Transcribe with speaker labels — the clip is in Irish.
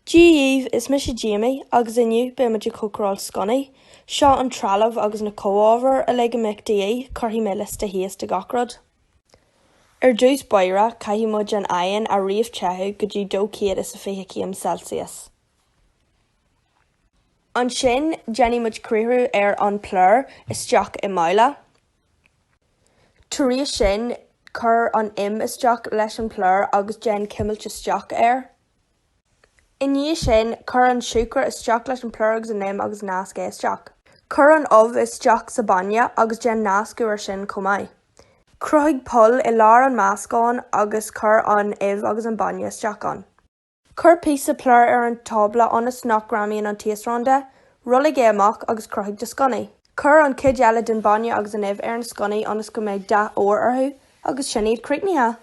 Speaker 1: Dia dhaoibh, is mise Jamie agus inniu beidh muid ag cócaráil sconnaí. Seo an trealamh agus na comhábhair uilig a mbeadh de dhíth, cuirfidh mé liosta thíos de gach rud. Ar dtús báire, caithfidh muid an oigheann a réamh-téamh go dtí 220 céim Celsius. Ansin, déanfaidh muid criathrú ar an plúr isteach i mbabhla. Tar éis sin, cuir an im isteach leis an plúr agus déan cuimilt isteach air. I ndiaidh sin, cuir an siúcra isteach leis an plúr agus an im agus measc é isteach. Cuir an ubh isteach sa bainne agus déan meascadh air sin chomh maith. Cruthaigh poll i lár an meascáin agus cuir an uibh agus an bainne isteach ann. Cuir píosa plúir ar an tábla ionas nach ngreamaíonn an taosrán de, rollaigh é amach agus cruthaigh do sconnaí. Cuir an chuid eile den bainne agus an uibh ar na sconnaí ionas go mbeidh dath óir orthu agus sin iad críochnaithe!